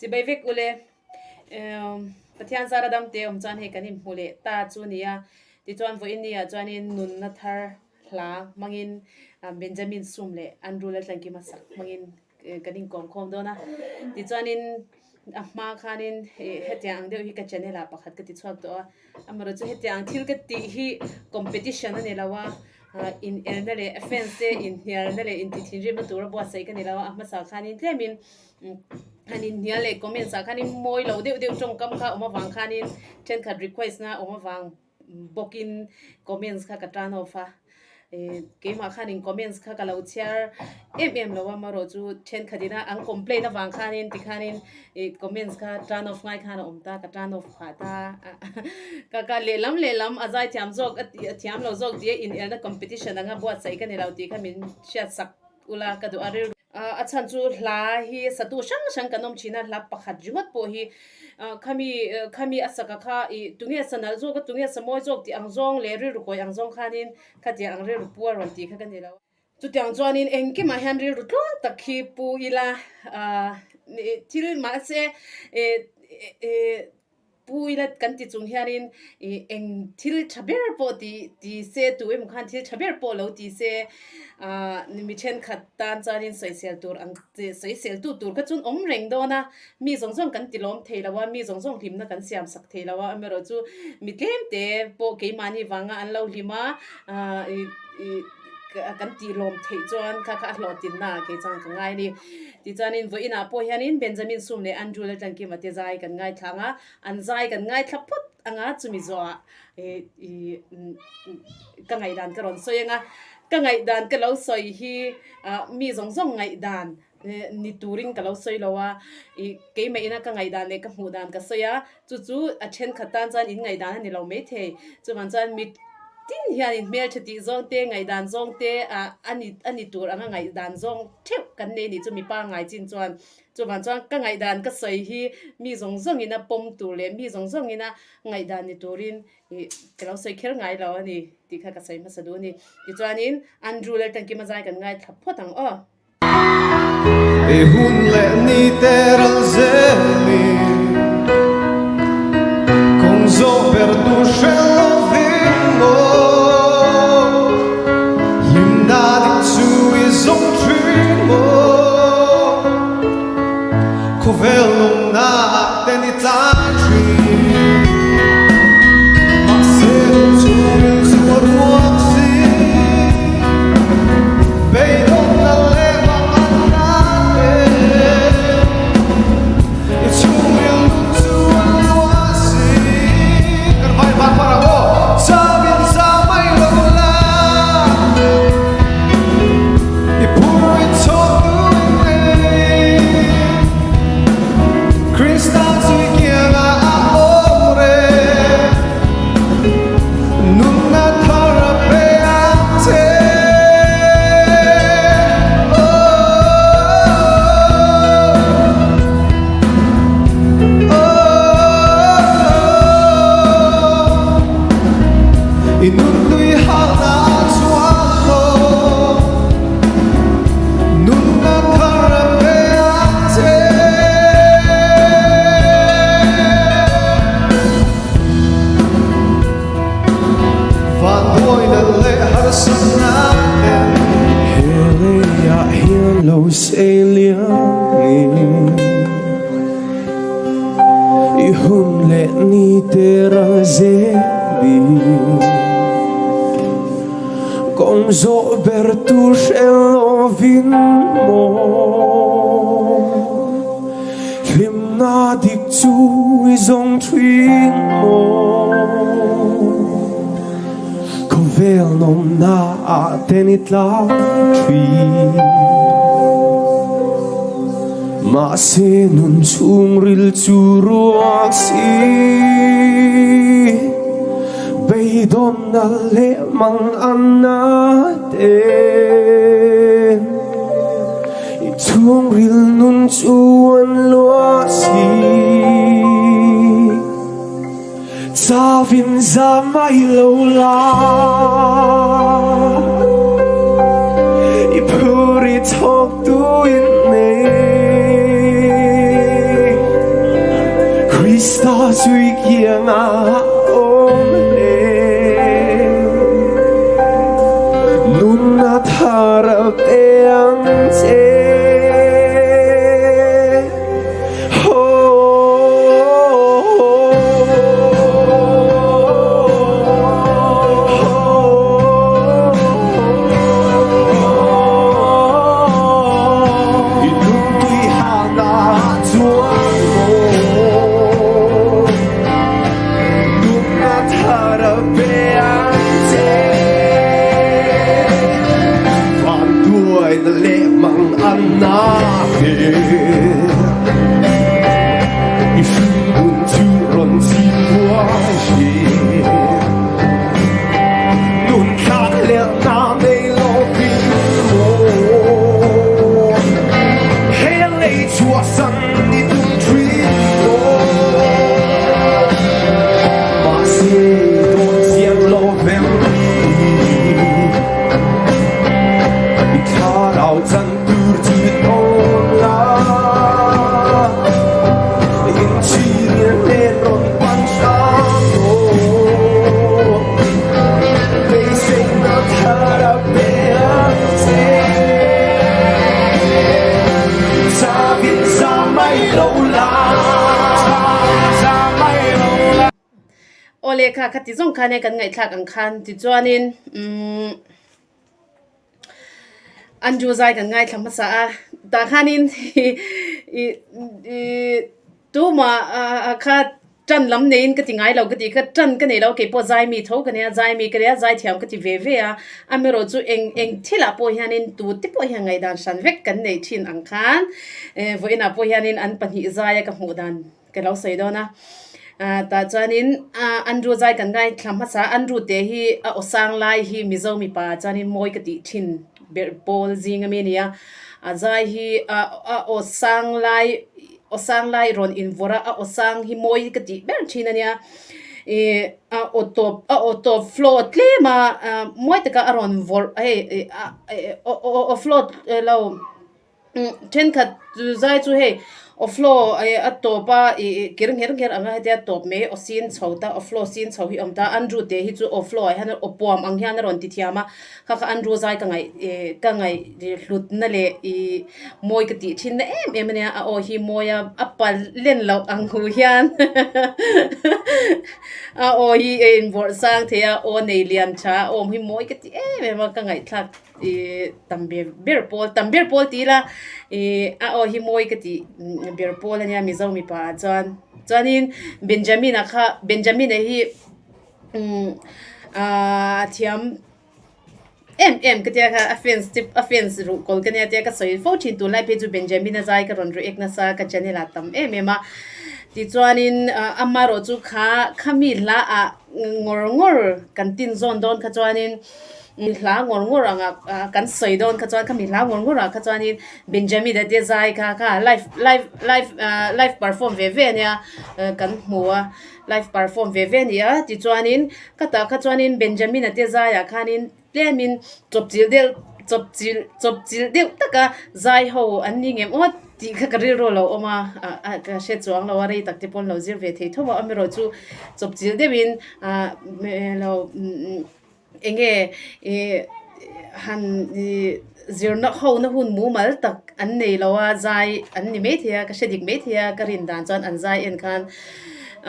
Chibai vek ule. Pathian zara damte awm chuan hei kan inhmu leh ta chu nia. Tichuan vawiin ni ah chuanin nunna thar hla hmangin Benjamin Sum leh Andrew Laltlankima sak hmangin kan inkawm khawm dawn a. Tichuanin a hma khanin hetiang ang deuh hi ka channel ah pakhat ka ti chhuak tawh a. Amaherawhchu hetiang thil ka tih hi competition a ni lo a, inelna leh fans te inhnialna leh intithinrimna tura buatsaih ka ni lo a, a hmasa khanin tlemin han inhnial leh comments ah khanin mawi lo deuh deuh tawngkam kha awm avang khanin thenkhat request na awm avang bawkin comments kha ka turn off a. Ih keimah khanin comments kha ka lo chhiar em em lo a amaherawhchu thenkhat ina an complain avang khanin tikhanin ih comments kha turn off ngai khan a awm ta ka turn off phah ta ka ka lehlam lehlam a zai thiam zawk a tih a thiam lo zawk tih a inelna competition anga buatsaih ka ni lo tih kha min hriat sak ula ka duh a rilru A chhan chu hla hi satu hrang hrang kan awm thin a, hla pakhat ringawt pawh hi khami khami a saka kha ih tunge sa nalh zawk a tunge sa mawi zawk tih ang zawng leh rilru kawi ang zawng khanin khatiang ang rilru pu a rawn tih kha ka ni lo. Chutiang chuanin engkimah hian rilru tluang tak hi pu ila thil mahse ih ih Pu ila kan ti chung hianin ih eng thil tha ber pawh ti ti se tu emaw khan thil tha ber pawh lo ti se ah mi thenkhat tan chuanin sawisel tur ang chi sawisel tu tur kha chuan awm reng dawn a, mi zawng zawng kan ti lawm thei lo a, mi zawng zawng hlimna kan siam sak thei lo a, amaherawhchu mi tlem te pawh keimahni vanga an lo hlim a ah ih ih kan tih lawm theih chuan kha kha a hlawhtlinna ah kei chuan ka ngai a ni. Tichuanin vawiinah pawh hianin Benjamin Sum leh Andrew Laltlankima te zai kan ngaithla ang a, an zai kan ngaithla phawt ang a, chumi zawhah ih ka ngaihdan ka rawn sawi ang a, ka ngaihdan ka lo sawi hi mi zawng zawng ngaihdan ni turin ka lo sawi lo a, ih keimah ina ka ngaihdan leh ka hmuh dan ka sawi a, Chu chu a thenkhat tan chuan in ngaihdan a ni lo maithei. Chuvang chuan mi tin hian in hmeltha tih zawng te, ngaihdan zawng te ah a ni a ni tur anga ngaihdan zawng theuh kan nei nih chu mipa ngai chin chuan. Chuvang chuan ka ngaihdan ka sawi hi mi zawng zawngin a pawm tur leh mi zawng zawngin a ngaihdan ni turin ih ka lo sawi kher ngai lo a ni tih kha ka sawi hmasa duh a ni. Tichuanin Andrew Laltangkima zai kan ngaithla phawt ang aw. I hun leh ni te ral zelin Kawng zawh ber tur hre lovin maw Hlimna dik chu i zawng thin maw Khawvel lawmna ah ten i tlai thin Mahse chhungin chu a ruak si Beidawmna leh manganna te I chhungril nun chu a luah si Kan vai van par ang aw Changin za mai lo la I phur i chawk duhin nei Krista zui kiangah a awm reng Nunna thar a pe ang che Oh Oh I nun tui halna chuan lo Nunna thar a pe ang che. Vanduaina leh harsatna ten. He leiah hian lo sei liamin I hun leh ni te ral zelin Kawng zawh ber tur hre lovin maw Hlimna dik chu i zawng thin maw Khawvel nawmna ah ten i tlang thin Mahse nun chhungril chu ruak si Beidawnna leh manganna te I chhungril nun chu an luah si. Chawin za mai lo la I phur i thawk tu in nei. Krista chu i kiangah awm hle. Nunna thar a pe ang che. Aw lehkha kha ti zawng khan e kan ngaihthlak ang khan tichuanin umm Andrew zai kan ngaithla hmasa a tah khanin ih ih Tumah kha tan lam neiin ka ti ngai lo ka tih kha tan ka nei lo keipawh zai mi tho ka nia zai mi ka nia zai thiam ka ti ve ve a amaherawh chu eng eng thilah pawh hianin tute pawh hian ngaihdan hran vek kan neih thin ang khan eh vawiinah pawh hianin an pahnih zaia ka hmuh dan ka lo sawi dawn a ah tah chuanin ah Andrew zai kan ngaithla hmasa a Andrew te hi a aw sang lai hi Mizo mipa chuanin mawi ka tih thin ber pawl zing ami a ni a a zai hi a a aw sang lai aw sang lai rawn invawrh a a aw sang hi mawi ka tih ber thin a nia ih a aw tawp a aw tawp flow tlem a ah mawi taka a rawn vawrh hei ih a aw aw flow lo. Thenkhat zai chu hei aw flow a tawp a ih kir ngher ngher ang a hetia tawp mai aw sin chho ta aw flow sin chho hi a awm ta Andrew te hi chu aw flow ah hian aw puam ang hian a rawn ti thiam a kha kha Andrew zai ka ngaih ih ka ngaih hlutna leh ih mawi ka tih thin na em em a nia a aw hi mawi a a pal len loh ang hu hian a aw hi a inbawrh sang thei a aw nei lian tha a awm hi mawi ka ti em em a ka ngaihthlak. Ih tam ber ber pawl tam ber pawl ti ila ih a aw hi mawi ka tih ber pawl ania mizo mipa ah chuan chuanin Benjamin-a kha Benjamin-a hi umm ahh thiam em em ka tia kha a fans te a fans ruh kawl ka nia tia ka sawi fo thin tunlai phei chu Benjamin-a zai ka rawn react nasa ka channel ah tam em em a tichuanin amaherawh chu kha khami hla ah ngawr ngawr kan tin zawn dawn kha chuanin. Mi hla ngawr ngawr anga kan sawi dawn kha chuan khami hla ngawr ngawr ah kha chuanin Benjamin a te zai kha kha live live live ah live perform ve ve ania kan hmu a live perform ve ve a ni a tichuanin khatah kha chuanin Benjamin a te zaiah khanin tlemin chawpchilh deuh chawpchilh chawpchilh deuh taka zai ho an ni ngem awt tih kha ka rilru a lo awm a ah ka hre chuang lo a rei tak te pawh an lo zir ve thei tho a amaherawh chu chawpchilh deuhin ah lo. Eng nge ih han ih zirna ho na hun mumal tak an nei lo a zai an ni maithei a ka hre dik maithei a ka rin dan chuan an zai en khan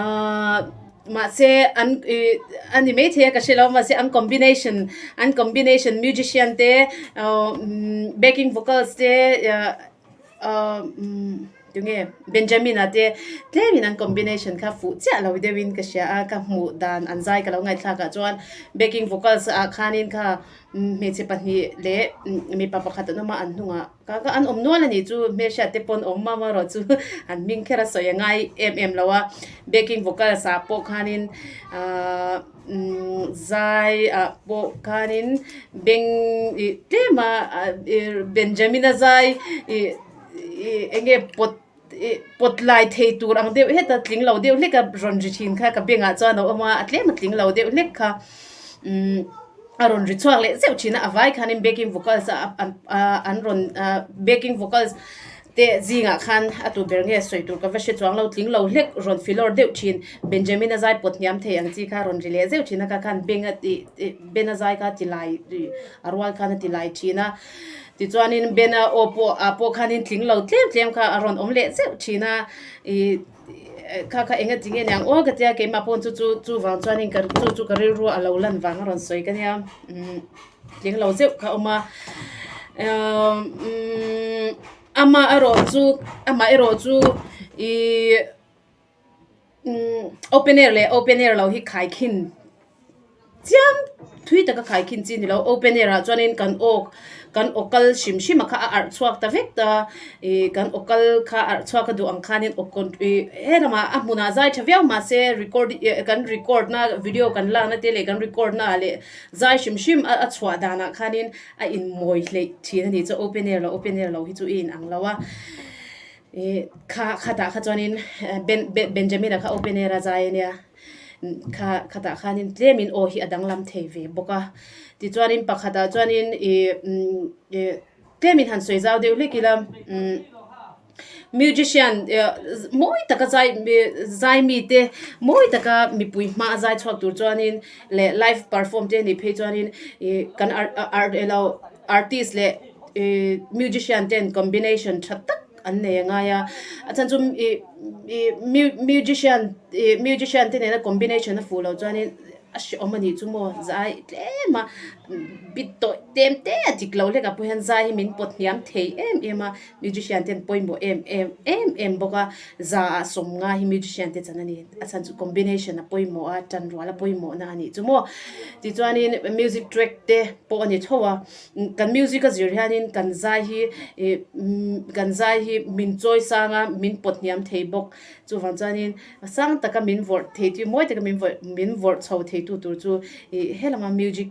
ahh mahse an ih a ni maithei a ka hre lo mahse an combination an combination musician te ahh backing vocals te ah ahh umm. Tunge Benjamin-a te tlemin an combination kha fuh chiah lo deuhin ka hria a, ka hmuh dan an zai ka lo ngaihthlak ah chuan backing vocals ah khanin kha hmeichhe pahnih leh mipa pakhat an awm a an hnungah ka ka an awm nual a nih chu hmelhriat te pawh an awm a amaherawh chu an hming kher a sawi a ngai em em lo a backing vocals ah pawh khanin ahh umm zai ah pawh khanin beng ih tlem a Benjamin-a zai ih. Ih eng nge pawt ih pawt lai thei tur ang deuh heta tling lo deuh hlek a rawn ri thin kha ka bengah chuan a awm a a tlem a tling lo deuh hlek kha umm a rawn ri chhuak leh zeuh thin a a vai khanin backing vocals a an rawn ah backing vocals. Te zingah khan a tu ber nge sawi tur ka va hre chuang lo, tling lo hlek rawn filawr deuh thin, Benjamin a zai pawt hniam thei ang chi kha rawn ri leh zeuh thin a, kha khan beng a ti Ben a zai kha ti lai a rual khan a ti lai thin a, tichuanin Ben a aw pawh ah pawh khanin tling lo tlem tlem kha a rawn awm leh zeuh thin a, ih kha kha enga ti nge niang aw ka tia keimah pawh chu chu chuvang chuanin ka chu chu ka rilru a lo lan vang a rawn sawi ka nia umm. Tling lo zeuh kha a awm a umm amah erawh chu amah erawh chu ihh umm open air leh open air lo hi khaikhin chiam thui taka khaikhin chi a ni lo open air ah chuanin kan aw kan aw kal hrim hrim a kha a arh chhuak ta vek ta ihh kan aw kal kha a arh chhuak a duh ang khanin aw kawn ih he lamah a hmunah zai tha viau mahse record ih kan record na video kan lakna te leh kan record na ah leh Zai hrim hrim a a chhuah danah khanin a inmawi hleih thin a nih chu open air lo open air lo hi chu i inang lo a ih kha khatah kha chuanin Ben Ben Benjamin-a kha open air a zai ania kha khatah khanin tlemin aw hi a danglam thei ve bawk a tichuanin pakhatah chuanin ih umm ih tlemin han sawi zau deuh hlek ila umm. Musician mawi taka zai zai mite mawi taka mipui hma a zai chhuak tur chuanin leh live perform te anih phei chuanin ih kan art elo artist leh ih musician ten combination tha tak an nei a ngai a a chhan chu ih ih musician ih musician te nena combination a fuh loh chuanin. A hreawm a nih chu maw zai tlem a bit tawih tlem te a dik loh hlek ah pawh hian zai hi min pawt hniam thei em em a musician ten pawimawh em em em em bawk a za ah sawmnga hi musician te chan a ni a chhan chu combination a pawimawh a tanrual a pawimawh na a nih chu maw tichuanin music track te pawh a ni tho a kan music a zir hianin kan zai hi ih kan zai hi min chawi sang a min pawt hniam thei bawk chuvang chuanin. A sang taka min vawrh thei tu mawi taka min vawrh min vawrh chho thei tu tur chu ih helama music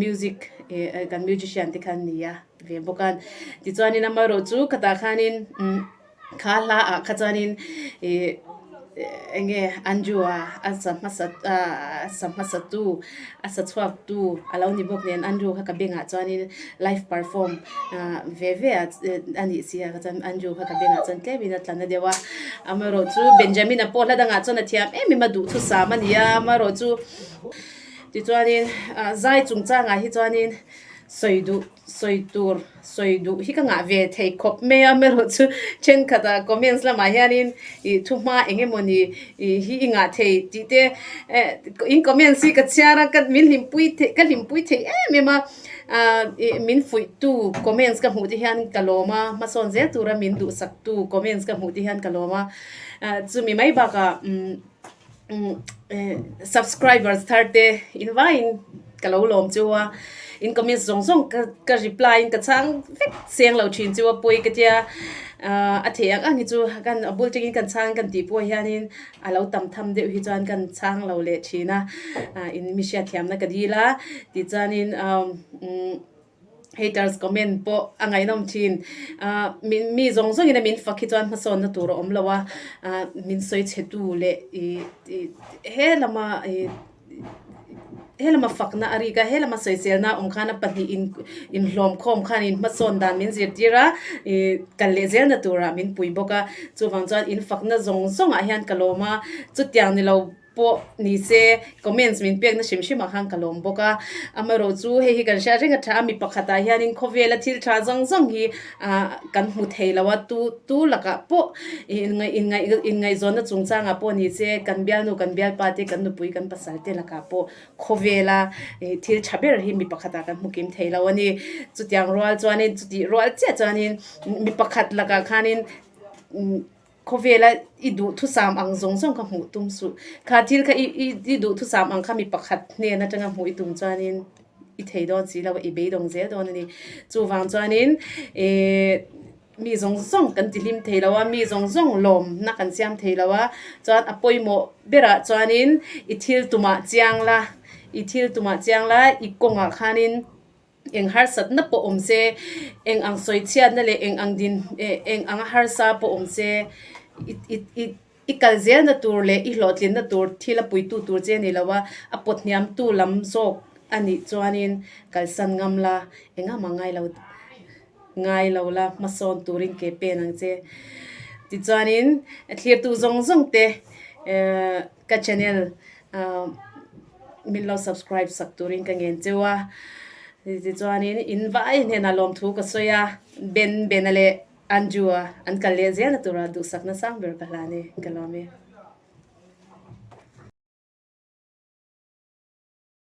music ih kan musician te kha an ni a ve bawk a tichuanin amaherawhchu khatah khanin umm kha hla ah kha chuanin ih eng nge Andrew a a sa hmasa a sa hmasa tu a sa chhuak tu a lo ni bawk nen Andrew kha ka bengah chuanin live perform ah ve ve a a nih si a chuan Andrew kha ka bengah chuan tlemin a tla na deuh a amaherawh chu Benjamin-a pawh hla dangah chuan a thiam em em a duhthusam a ni a amaherawh chu tichuanin ah zai chungchangah hi chuanin sawi duh sawi tur sawi duh hi ka ngah ve thei khawp mai a amaherawh chu thenkhatah comments lamah hianin ih thu hma eng emawni ih hi i ngah thei tih te eh in comments hi ka chhiar a ka min hlimpui thei ka hlimpui thei em em a ah ih min fuih tu comments ka hmuh te hian ka lawm a hmasawn zel tura min duhsak tu comments ka hmuh te hian ka lawm a ah chumi mai bakah umm umm eh subscribers thar te in vaiin ka lo lawm chu a in comments zawng zawng ka ka reply in ka chhang vek seng lo thin chu a pawi ka tia ah a theih ang ang hi chu kan a bul tangin kan chhang kan tih pawh hianin a lo tam tham deuh hi chuan kan chhang lo leh thin a ah in mi hriatthiamna ka dil a tichuanin umm Haters comment pawh a ngaihnawm thin. Ahh min mi zawng zawngin a min fak hi chuan hmasawnna tur a awm lo a, ahh min sawi chhe tu leh ih ih he lama ih he lama fakna a rik a, he lama sawiselna a awm khan a pahnih in inhlawm khawm khan in hmasawn dan min zirtir a, ih kal leh zelna turah min pui bawk a, chuvang chuan in fakna zawng zawngah hian ka lawm a, chutiang ni lo. Pawh ni se comments min pekna hrim hrim ah khan ka lawm bawk a, amaherawh chu hei hi kan hriat reng a tha a, mi pakhat ah hianin khawvela thil tha zawng zawng hi ah kan hmu thei lo a, tu tu lakah pawh inngaih inngaih inngaihzawnna chungchangah pawh ni se kan bialnu kan bialpa te kan nupui kan pasal te lakah pawh khawvela ih thil tha ber hi mi pakhat ah kan hmu kim thei lo a ni, chutiang rual chuanin chutih rual chiah chuanin mi pakhat lakah khanin umm. Khawvela i duhthusam ang zawng zawng kha hmuh tum suh. Kha thil kha i i i duhthusam ang kha mi pakhat hnen atanga hmuh i tum chuanin i thei dawn si lo a, i beidawng zel dawn a ni. Chuvang chuanin ihh mi zawng zawng kan ti hlim thei lo a, mi zawng zawng lawmna kan siam thei lo a, chuan a pawimawh berah chuanin i thil tumah chiang la, i thil tumah chiang la, i kawngah khanin. Eng harsatna pawh awm se, eng ang sawichhiatna leh eng ang din eng ang harsa pawh awm se, i i i i kal zelna tur leh i hlawhtlinna tur thil a puitu tur che a ni lo a, a pawt hniamtu lam zawk a nih chuanin kalsan ngam la, engah mah ngai lo. Ngai lo la, hmasawn turin ke pen ang che. Tichuanin thlirtu zawng zawng te ka channel min lo subscribe sak turin ka ngen cheu a. Tichuanin in vai hnenah lawmthu ka sawi a, Ben Bena leh Andrew-a an kal leh zelna tura duhsakna sang ber ka hlan e, ka lawm e.